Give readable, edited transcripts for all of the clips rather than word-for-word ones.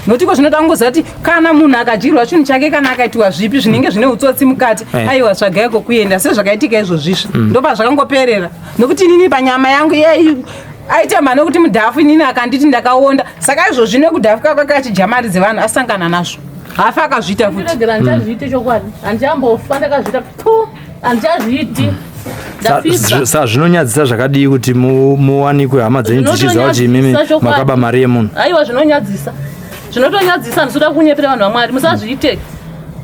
Nokuti iko zvinoda kungoziva kuti kana munhu akadyirwa chinhu chake kana akaitiwa zvipi zvinenge zvine utsotsi mukati, Eh. aiwa tsvagai kokuenda sezvakaitika izvozvizvi. Ndopazvakangoperera. Nokuti inini panyama yangu iye aitamba nekuti mudhafu inini akanditi ndakaonda. Saka izvozvi nekudhafuka kwake achidya mari dzevanhu asangana nazvo. Hafa akazviita futi. Ndiregera handichazviiti chokwadi. Handichambofa ndakazviita. Pfu, handichazviiti. Ndapfidza. Sa zvinonyadzisa zvakadii kuti muwanikwe hama dzenyu dzichiziva kuti imimi Zvinotonyadzisa chokwadi. makaba mari yemunhu? Aiwa zvinonyadzisa. Zvinotonyadzisa ndinoda kunyepera vanhu vaMwari musazviite.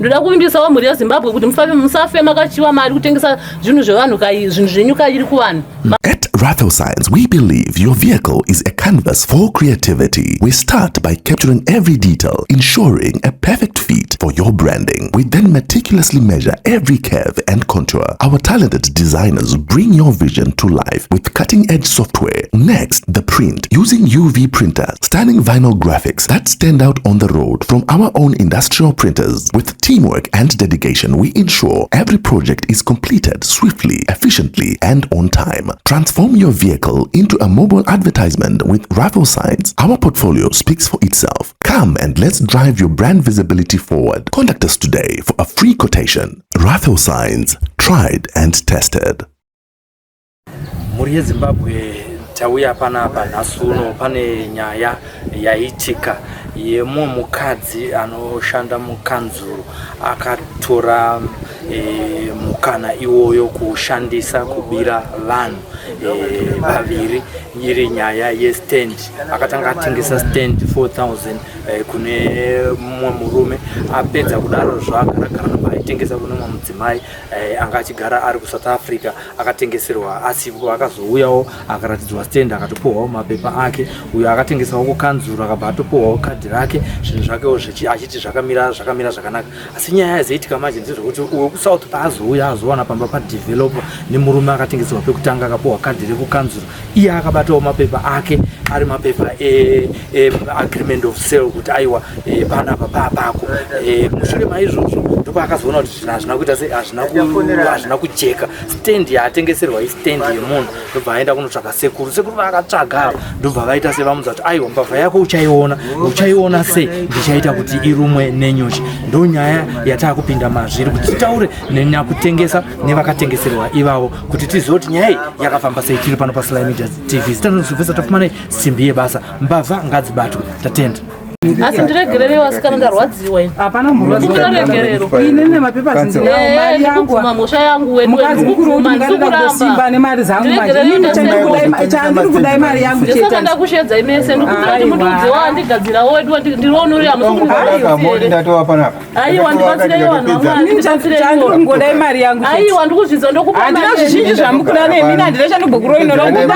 Ndoda kuvimbisawo mhuri yeZimbabwe kuti musafe makachiwa mari kutengesa zvinhu zvevanhu kai zvinhu zvenyu kairi kuvanhu. At Raffle Signs, we believe your vehicle is a canvas for creativity. We start by capturing every detail, ensuring a perfect fit for your branding. We then meticulously measure every curve and contour. Our talented designers bring your vision to life with cutting-edge software. Next, the print using UV printer, stunning vinyl graphics that stand out on the road from our own industrial printers. With teamwork and dedication, we ensure every project is completed swiftly, efficiently, and on time. Transform your vehicle into a mobile advertisement with Raffle Signs. Our portfolio speaks for itself. Come and let's drive your brand visibility forward. Contact us today for a free quotation. Raffle Signs, tried and tested. Mhuri yeZimbabwe, tauya panapa nhasi uno pane nyaya yaitika yemumwe mukadzi anoshanda mukanzuru akatora mukana iwoyo kushandisa kubira vanhu vaviri iri nyaya yestand. Akatanga atengesa stand 4000 kune mumwe murume. Apedza kudaro zvagaragara nobva aitengesa kune mumwe mudzimai anga achigara ari kuSouth Africa, akatengeserwa asipo. Akazouyawo akaratidzwa stand, akatopuhwawo mapepa ake. Uyo akatengesawo kukanzuru akabva atopuhwawo kadhi rake, zvinhu zvakewo achiti zvakamira zvakanaka. Asi nyaya yazoitika manje ndezvekuti uyo kuSouth paazouya azowana pamba padeveloper nemurume akatengeserwa pekutanga akapuhwa kadhi rekukanzuru, iye akabatawo mapepa ake ari mapepa e agreement of sale kuti aiwa, panapa paapako. Mushure maizvozvo ndopaakazoona kuti zvinhu hazvina kuita sei, hazvina kujeka. Stand yaatengeserwa istand yemunhu. Ndobva aenda kunotsvaga sekuru. Sekuru vaakatsvaga ava ndobva vaita sevamudza kuti aiwa, mbavha yako uchaiona. Uchaiona sei? Ndichaita kuti irumwe nenyuchi. Ndo nyaya yataakupinda mazviri kuti titaure nenyakutengesa nevakatengeserwa ivavo kuti tizive kuti nyaya iyi yakafamba sei. Tiri pano paSly Media TV. Zita rinozvibvisa Tafumanei Simbi Yebasa. Mbavha ngadzibatwe. Tatenda. Asi ndiregererei vasikana, ndarwadziwa ini. Hapana murwadziwa. Ndikuregerero. Ini nemapepa ndinawo mari yangu. Ndikubvuma mhosva yangu wedu. Mukadzi mukuru kuti mungarida kutosimba nemari dzangu manje. Ndiregererei. Ini chandiri kudai mari yangu Ndisaka chete. ndakushedzai mese, ndikukumbira kuti Aiwa. mundiudze wandigadzirawo wedu ndiriwo uri Moti ndatova panapa. Aiwa, ndibatsirei vanhu vaMwari, Ini ndibatsireiwo. chandiri kungodai mari yangu chete. Aiwa, ndikuzvidza, ndokupa Handina mari. zvizhinji zvamukuda nemi, handina chandibhokuroinoropedza.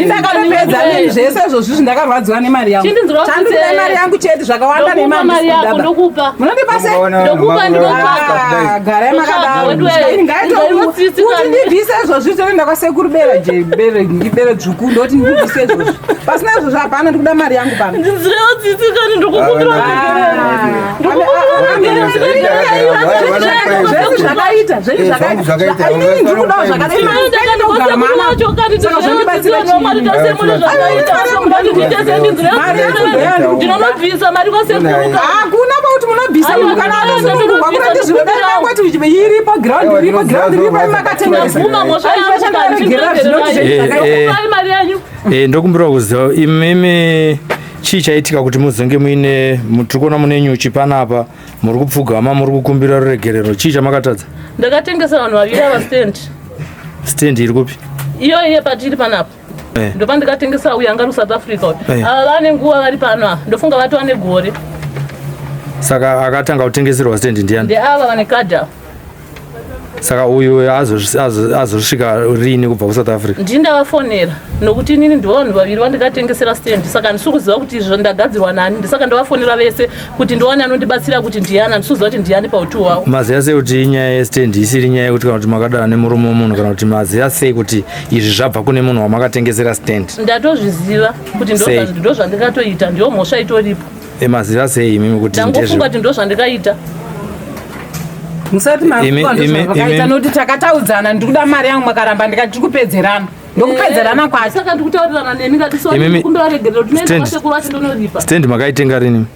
Ndakatopedza neni zvese izvozvi, ndakarwadziwa nemari yangu. Chindinzwa Chandiri kuda mari yangu chete, zvakawanda Ndokupa mari yako, nemari ndokupa. munondipa sei? Ndokupa, ndinotsvaga. Ah, garai makadaro. Wedu, Ngaito- kuti ndibvise izvozvi, toenda kwasekuru bere bere bere dzvuku, ndoti ndibvise izvozvi. Pasina izvozvo hapana, ndikuda mari yangu pano. Ndinzwirewo tsitsi kani, ndikukumbira Zvese zvakaita, zvese zvakaita, inini ndikudawo zvakadai. Ndogara mama. Saka zvondibatsira chii? Ndinonobvisa mari kwasekuru. Hakuna pakuti munobvisa munhu kana akasunungurwa kuna ndizvinodai kwati iripo ground, iripo ground, iripo makatengesa. Ndabvuma mhosva yangu. Chandakaregera zvinoti Ndinokupai mari yenyu. Ndokumbira kuziva imimi, chii chaitika kuti muzenge muine, tiri kuona mune nyuchi panapa, muri kupfugama, muri kukumbira ruregerero. Chii chamakatadza? Ndakatengesa vanhu vaviri ava stand. Stand iri kupi? Iyo iye patiri panapa. Ndopandikatengesa uyo anga ari kuSouth Africa uyu. Ava vane nguva vari pano ava, ndofunga vatova negore. Saka akatanga kutengeserwa stand ndiani? Ndeava vane kadhi ava. Saka uyu azosvika rini kubva kuSouth Africa? Ndini ndavafonera nokuti inini ndivo vanhu vaviri vandikatengesera stand, saka handisi kuziva kuti izvo ndagadzirwa nani. Ndisaka ndavafonera vese kuti ndiwane anondibatsira kuti ndiani. Handisi kuziva kuti ndiani pautu hwavo. Maziva sei kuti inyaya yestand, isiri nyaya yekuti kana kuti makadana nemurume wemunhu, kana kuti maziva sei kuti izvi zvabva kune munhu wamakatengesera stand? Ndatozviziva kuti Sei? ndo zvandikatoita, ndiyo mhosva itoripo. Maziva sei imimi kuti Ndangofunga ndezve kuti ndo zvandikaita. Musati mafunga ndozvamakaita, nokuti takataudzana, ndikuda mari yangu, makaramba, ndikati tiri kupedzerana. Ndokupedzerana kwacho. Saka ndikutaurirana nemi Imimi- ndikumbira regerero tinoenda Stand. kwasekuru vacho ndonoripa. Stand makaitenga rini?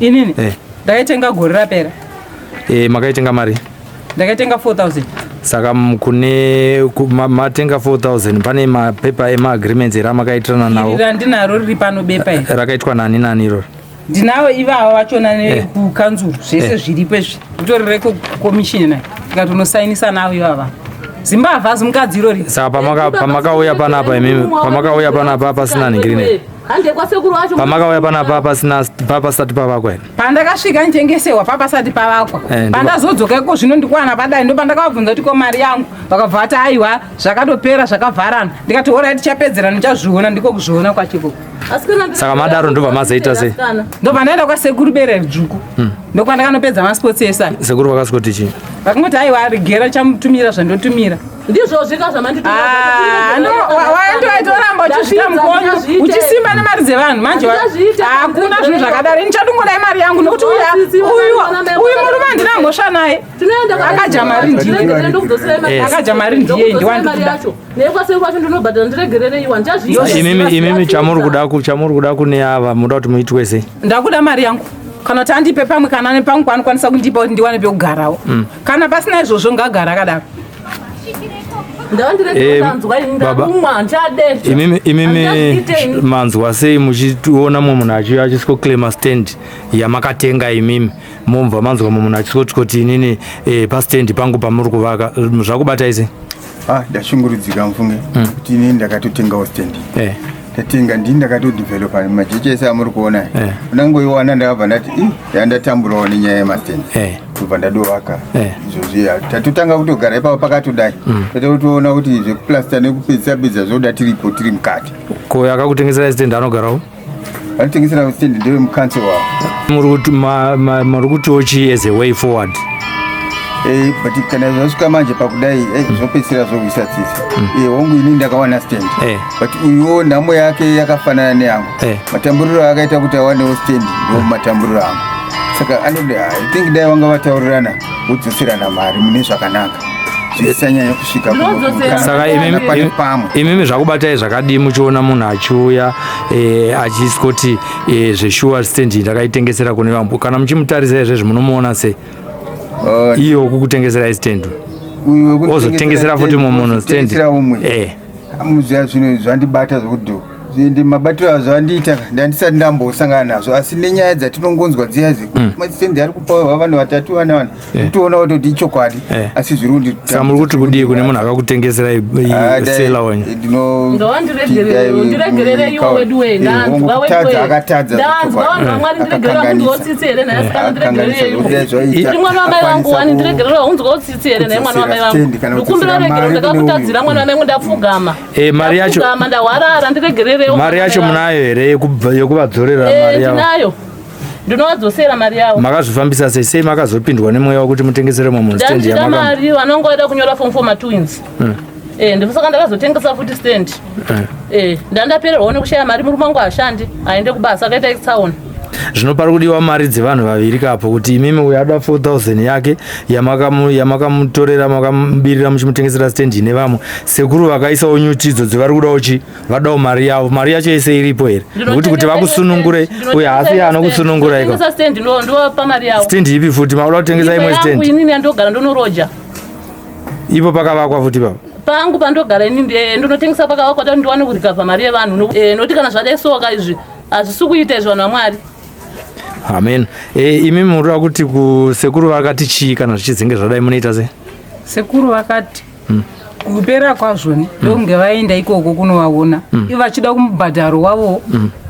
Inini Eh. ndakaitenga gore rapera. Eh, makaitenga mari? Ndakaitenga 4000. Saka kune matenga 4000 pane mapepa emaagreements here amakaitirana nawo? Iri randinaro riri pano bepa iri. Rakaitwa nani nani iroro? Ndinawo ivava vachona nekukanzuru zvese zviripo izvi. Ritori rekukomishini nayo. Ndikatonosainisa navo ivava. Zimbavha zimukadzi irori. Saka pamakauya panapa imimi, pamakauya panapa pasina nhingirini. Hande kwasekuru vacho. Pamakauya panapa pasina pasati pavakwa here? Pandakasvika nditengesewa papasati pavakwa. Pandazodzoka iko zvino ndikuwana padai ndopandakavabvunza kuti ko mari yangu, vakabva vati aiwa zvakatopera zvakavharana. Ndikati horai tichapedzerana ndichazviona, ndiko kuzviona kwacho ikoko. Saka madaro ndobva mazoita sei? Ndobva ndaenda kwasekuru bere dzvuku. Ndokwandakanopedza masports ese aya. Sekuru vakasvikoti chii? Vakangoti aiwa regera chamutumira zvandotumira. Ndizvo zvika zvamanditumira. Ah, no, waendoitoramba uchizvita mukonyo uchisimba nemari dzevanhu manje hakuna zvinhu zvakadaro. Ini chatongodai mari yangu nokuti uyu uyu murume handina mhosva naye. Akadya mari ndiye. Akadya mari ndiye ndiwandikuda. Nekwasekuru vacho ndinobhadhara ndiregerereiwa ndichazviita. Imimi chamuri kuda chamuri kuda kune ava munoda kuti muitwe sei? Ndakuda mari yangu. Kana kuti andipe pamwe kana ane pamwe paanokwanisa kundipa kuti ndiwane pekugarawo. Kana pasina izvozvo ngagara akadaro. Baba, imimi manzwa sei muchiona mumwe munhu achiuya achisiko claima stand yamakatenga imimi, mobva manzwa mumwe munhu achisiko kuti inini pastand pangu pamuri kuvaka, zvakubatai sei? Ah, ndashungurudzika mufunge kuti inini ndakatotengawo stand. Ndatenga ndini, ndakatodevelopa majecha ese amuri kuona. Unangoiwana ndakabva ndati i yandatamburawo nenyaya yemastand. Kubva ndadovaka izvozvi tatotanga kutogara ipapo pakatodai, tatotoona kuti zvekuplasta nekupedzisa pedza zvoda tiripo tiri mukati. Ko akakutengesera stand anogarawo? Vanotengesera stand ndevemukanso wavo. Muri kutiwo chii as a way forward? But kana zvasvika manje pakudai, zvopedzisira zvorwisa tsitsi. Hongu inini ndakawana stand, but uyuwo nhamo yake yakafanana neyangu. Matamburiro akaita kuti awanewo stand ndo matamburiro angu, saka anoda, I think dai vanga vataurirana wodzoserana mari mune zvakanaka, zvisanyanya kusvika Saka pane pamwe. Imimi zvakubatai zvakadii muchiona munhu achiuya achiswoti zveshuwa stand ndakaitengesera kune vamwe? Kana muchimutarisa izvezvi munomuona sei iye wekukutengeserai stand? Uyu Ozotengesera futi mumwe munhu stand. Ozotengesera umwe. Muziya zvino zvandibata zvokuti ende mabatiro azvo andiita ndandisati ndambosangana nazvo, asi nenyaya dzatinongonzwa dziya dzekumastendi ari kupawa vanhu vatatu vana vana, kutoona kutoti ichokwadi, asi zviri kundi Saka muri kuti kudii kune munhu akakutengeserai seller wenyu? Ndiregerereiwo wedu we, ndanzwa wedu we. Akatadza. Ndanzwa vanhu vamwari, ndiregerera munzwa utsitsi here nhai asikana? Ndiregerereiwo, ndi mwana wamai vangu wani, ndiregerera unzwa utsitsi here nhai mwana wamai vangu? Ndikumbira regero, ndakakutadzira mwana wamai vangu, ndapfugama. Mari yacho Ndapfugama, ndahwarara, ndiregerereiwo. Mari yacho munayo here yekuvadzorera mari yavo? Ndinayo, ndinovadzosera mari yavo. Makazvifambisa sei? Sei makazopindwa nemweya wekuti mutengesere mumwe munhu stand Ndandida yamaka mari, vanongoida kunyora form for matwins. Ndosaka ndakazotengesa futi stand. Ndandapererwawo nekushaya mari, murume wangu hashandi, aende kubasa, akaita tsaona. Zvino pari kudiwa mari dzevanhu vaviri kapo, kuti imimi uyo ada 4000 yake yamakamutorera makamubirira muchimutengesera stand ine vamwe. Sekuru vakaisawo nyuchi idzo dzevari kudawo chi vadawo mari yavo. Mari yacho yese iripo here? Nekuti kuti vakusunungure, uyo haasi anokusunungura iko. Ndinotengesa stand, ndovapa mari yavo. Stand ipi futi? Makuda kutengesa imwe Yangu stand? Inini yandogara ndonoroja. Ipo pakavakwa futi papo? Pangu pandogara ini ndinotengesa pakavakwa kuti ndiwane kurikavha mari yevanhu. Nokuti kana zvadai soka izvi hazvisi kuita izvi, vanhu vamwari. Amen. Imi murikuda kuti kusekuru vakati chii kana zvichinge zvadai, munoita sei? Sekuru vakati kupera kwazvoni ndokunge vaenda ikoko kunovaona ivo vachida kumubhadharo wavo.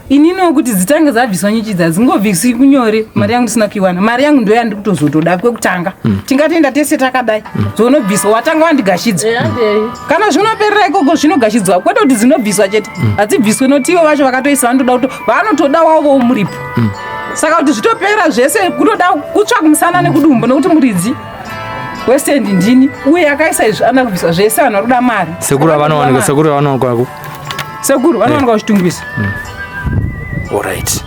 Ininiwo kuti dzitange dzabviswa nyuchi dzadzingobvisi kunyore, mari yangu ndisina kuiwana. Mari yangu ndo yandiri kutozotoda kwekutanga. Tingatoenda tese takadai, dzonobviswa watanga wandigashidza. Handei. Kana zvinoperera ikoko zvinogashidzwa, kwete kuti dzinobviswa chete. Hadzibviswe noti ivo vacho vakatoisa vanotoda kuto vanotoda wavowo muripo. Saka kuti zvitopera zvese kutoda kutsva kumusana nekudumbu, nokuti muridzi westand ndini, uye akaisa izvi anoda kubviswa zvese. Vanhu vari kuda mari. Sekuru avanowanikwa? Sekuru avanowanikwa ku? Sekuru vanowanikwa kuChitungwiza. Alright.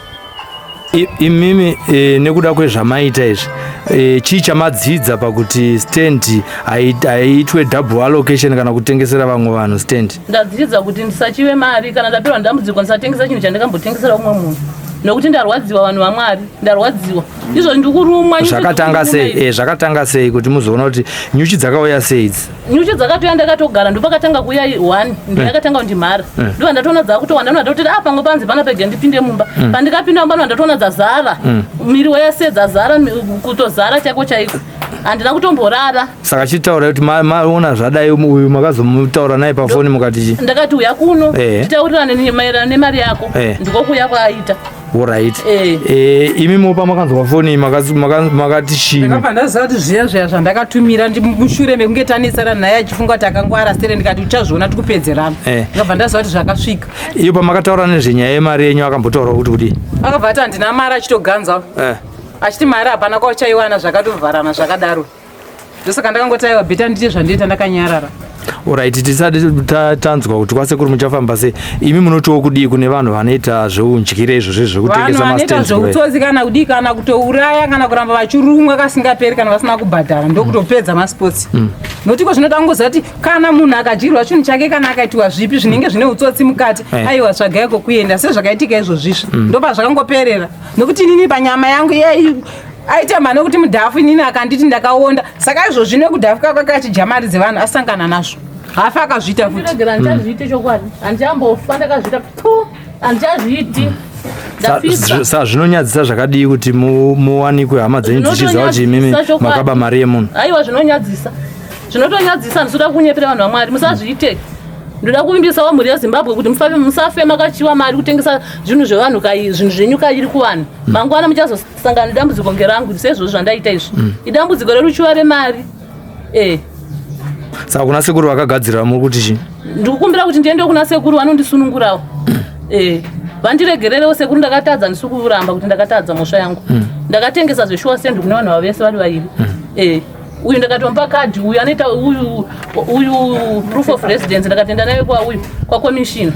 Imimi e, nekuda kwezvamaita izvi e, chii chamadzidza pakuti stand haiitwe double allocation kana kutengesera vamwe vanhu stand? Ndadzidza kuti ndisachive mari kana ndaperwa ndambudziko, ndisatengesa chinhu chandakambotengesera umwe munhu, nokuti ndarwadziwa, vanhu vaMwari, ndarwadziwa. Izvo ndikurumwa. Zvakatanga sei? Zvakatanga sei kuti muzoona kuti nyuchi dzakauya sei idzi? Nyuchi dzakatouya ndakatogara, ndopakatanga kuuya one, ndiyakatanga kundimhara. Ndobva ndatoona dzakutowanda, ndobva ndatoti a pamwe panze pana pega ndipinde mumba. Pandikapinda mumba, ndobva ndatoona dzazara miriwo yese, dzazara kutozara chaiko chaiko. Handina kutomborara. Saka chitaura kuti maona zvadai, uyu makazomutaura naye pafoni mukati chi? Ndakati uya kuno titaurirane maererano nemari yako. Ndiko kuuya kwaaita. Alright. Imi mopa makanzwa foni makati chii? Ndakabva ndaziva kuti zviya zviya zvandakatumira mushure mekunge tanetsana naye achifunga kuti akangwara sere, ndikati uchazviona tikupedzerana. Ndakabva ndaziva kuti zvakasvika. Iyo pamakataura nezvenyaya yemari yenyu akambotaura kuti kudii? Akabva ati handina mari, achitoganza achiti mari hapana kwauchaiwana, zvakatovharana zvakadaro. Ndosaka ndakangoti aiwa, better ndiite zvandiita ndakanyarara. Alright, tisati tanzwa kuti kwasekuru muchafamba sei, imi munotiwo kudii kune vanhu vanoita zveundyire izvozvo Vanhu zvekutengesa vanoita mastands? Zveutsotsi kana kudii kana kutouraya kana kuramba vachirumwa kasingaperi kana vasina kubhadhara, ndokutopedza masports, nokuti iko zvinoda kungoziva kuti kana munhu akadyirwa chinhu chake kana akaitiwa zvipi zvinenge zvine utsotsi mukati, aiwa, tsvagai kokuenda, sezvakaitika izvozvizvi. Ndopa zvakangoperera, nokuti inini panyama yangu iye aitamba nekuti mudhafu, inini akanditi ndakaonda. Saka izvozvi nekudhafuka kwake achidya mari dzevanhu asangana nazvo, hafi akazviita futi. Ndiregera, handichazviiti, chokwadi handichambofa ndakazviita pu, handichazviiti, ndapfidza. Sa zvinonyadzisa zvakadii kuti muwanikwe hama dzenyu dzichiziva kuti imimi Zvinotonyadzisa chokwadi. makaba mari yemunhu? Aiwa, zvinonyadzisa, zvinotonyadzisa. Handisi kunyepera vanhu vaMwari, musazviite. Ndoda kuvimbisawo mhuri yeZimbabwe kuti musafe makachiwa mari kutengesa zvinhu zvevanhu kai, zvinhu zvenyu kairi kuvanhu. Mangwana muchazosangana nedambudziko ngerangu sezvozvo zvandaita izvi. Idambudziko reruchiwa remari e. Saka kuna sekuru vakagadzira muri kuti chii? Ndikukumbira kuti ndiende kuna sekuru vanondisunungurawo, vandiregererewo sekuru. Ndakatadza, ndisi kuramba kuti ndakatadza mhosva yangu. Ndakatengesa zveshuwa stand kune vanhu vavese vari vairi. Uyu ndakatomupa kadhi, uyu anoita uyu uyu proof of residence, ndakatenda nayo kwauyu kwakomishina.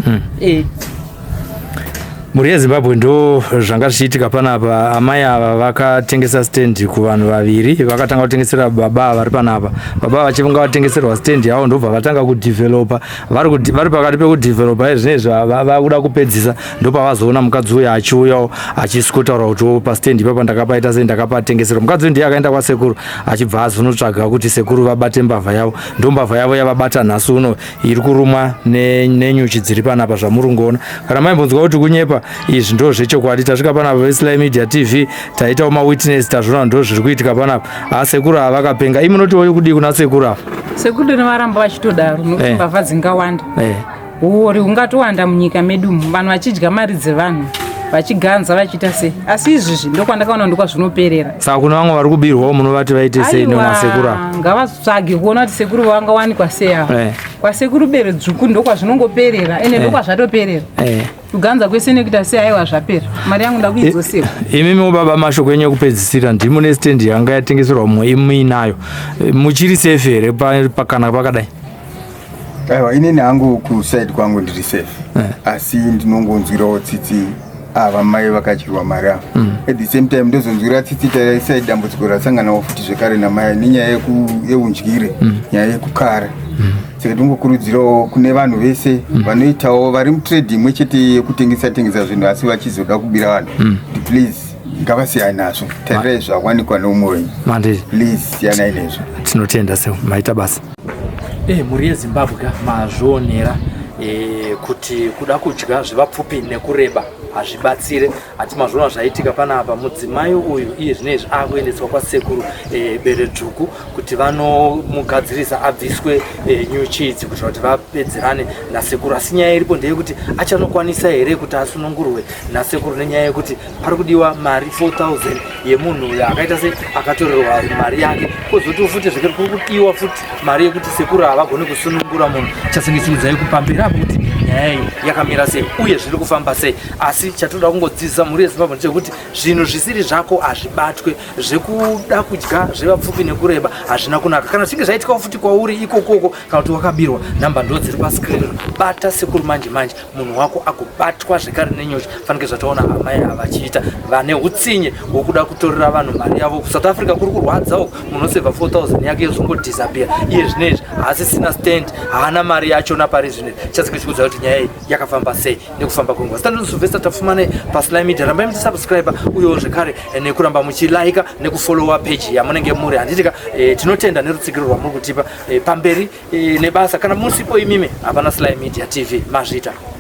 Mhuri yeZimbabwe, ndo zvanga zvichiitika panapa. Amai ava vakatengesa stendi kuvanhu vaviri. Vakatanga kutengesera baba vari panapa. Baba vachinga vatengeserwa stendi yavo, ndobva vatanga kudhivhelopa. Vari pakati pekudhivhelopa izvinezvi, vakuda kupedzisa, ndopavazoona mukadzi uyu achiuyawo achisikotaura kuti "Oh, pastendi ipapa ndakapaita sei, ndakapatengeserwa." Mukadzi uyu ndiye akaenda kwasekuru achibva azonotsvaga kuti sekuru vabate mbavha yavo. Ndo mbavha yavo yavabata nhasi uno iri kurumwa nenyuchi dziri panapa zvamuri kungoona. Kana maimbonzwa kuti kunyepa, izvi ndo zvechokwadi. Tasvika panapa veSly Media TV, taitawo mawitness, tazviona ndo zviri kuitika panapa. Asekuru ava vakapenga. Imi munotiwo kudii kuna sekuru ava? Sekuru varamba vachitodaro nokuti mbavha dzingawanda, huori hungatowanda munyika medu umu, vanhu vachidya mari dzevanhu, vachiganza, vachiita sei. Asi izvizvi ndokwandakaona ndokwazvinoperera. Saka kuna vamwe vari kubirwawo munovati vaite sei nasekuru ava? Ngavatsvage kuona kuti sekuru vangawanikwa sei ava. Kwasekuru Bere Dzvuku ndokwazvinongoperera, ende ndokwazvatoperera. Kuganza kwese nekuita sei, aiwa, zvapera, mari yangu ndakuidzosera. Imimiwo baba, mashoko enyu ekupedzisira. Ndimo nestendi yanga yatengeserwa mumwe, imuinayo. Muchiri safe here kana pakadai? Aiwa, inini hangu kuside kwangu ndiri safe, asi ndinongonzwirawo tsitsi ava mai vakadyirwa mari ava. At the same time ndozonzwira tsitsi taisai dambudziko rasanganawo futi zvekare namai nenyaya yeundyire, nyaya yekukara. Saka tingokurudzirawo kune vanhu vese vanoitawo vari mutrade imwe chete yekutengesa tengesa zvinhu asi vachizoda kubira vanhu kuti please ngavasiyane nazvo. Tarirai zvakwanikwa neumwe wenyu. Mandiri. Please siyanai nezvo. Tinotenda seu, maita basa. Mhuri yeZimbabwe ka, mazvionera kuti kuda kudya zvevapfupi nekureba hazvibatsire. Hati mazviona zvaitika panapa. Mudzimai uyu iye zvinezvi akuendeswa kwasekuru Bere Dzvuku kuti vanomugadzirisa abviswe nyuchi idzi kuitira kuti vapedzerane nasekuru. Asi nyaya iripo ndeyekuti achanokwanisa here kuti asunungurwe nasekuru, nenyaya yekuti pari kudiwa mari 4000 yemunhu uyo akaita se akatorerwa mari yake, kwozotiwo futi zvekare kuri kudiwa futi mari yekuti sekuru havagoni kusunungura munhu. Chasengesiudzai kupamberi apo kuti nyaya nyaya iyi yakamira sei uye zviri kufamba sei. Asi chatoda kungodzidzisa mhuri yeZimbabwe ndechekuti zvinhu zvisiri zvako hazvibatwe, zvekuda kudya zvevapfupi nekureba hazvina kunaka. Kana zvichinge zvaitikawo futi kwauri ikokoko kana kuti wakabirwa, nhamba ndo dziri pascreen, bata sekuru manje manje munhu wako agobatwa zvekare nenyuchi fanike zvataona amai ava vachiita vane utsinye hwokuda kutorera vanhu mari yavo. KuSouth Africa kuri kurwadza uku, munhu osevha 4000 yake yozongodisappear. Iye zvinezvi haasisina stand, haana mari yachona pari zvino. Chasike chikudza kuti nyaya iyi yakafamba sei nekufamba kwenguva. Standard Sylvester Tapfumane paSly Media. Rambai muchisubscribe uyewo zvekare nekuramba muchilaika nekufollowa page yamunenge muri, handitika? Tinotenda nerutsigiro rwamuri kutipa. Pamberi nebasa. Kana musipo imimi, hapana Sly Media TV. Mazvita.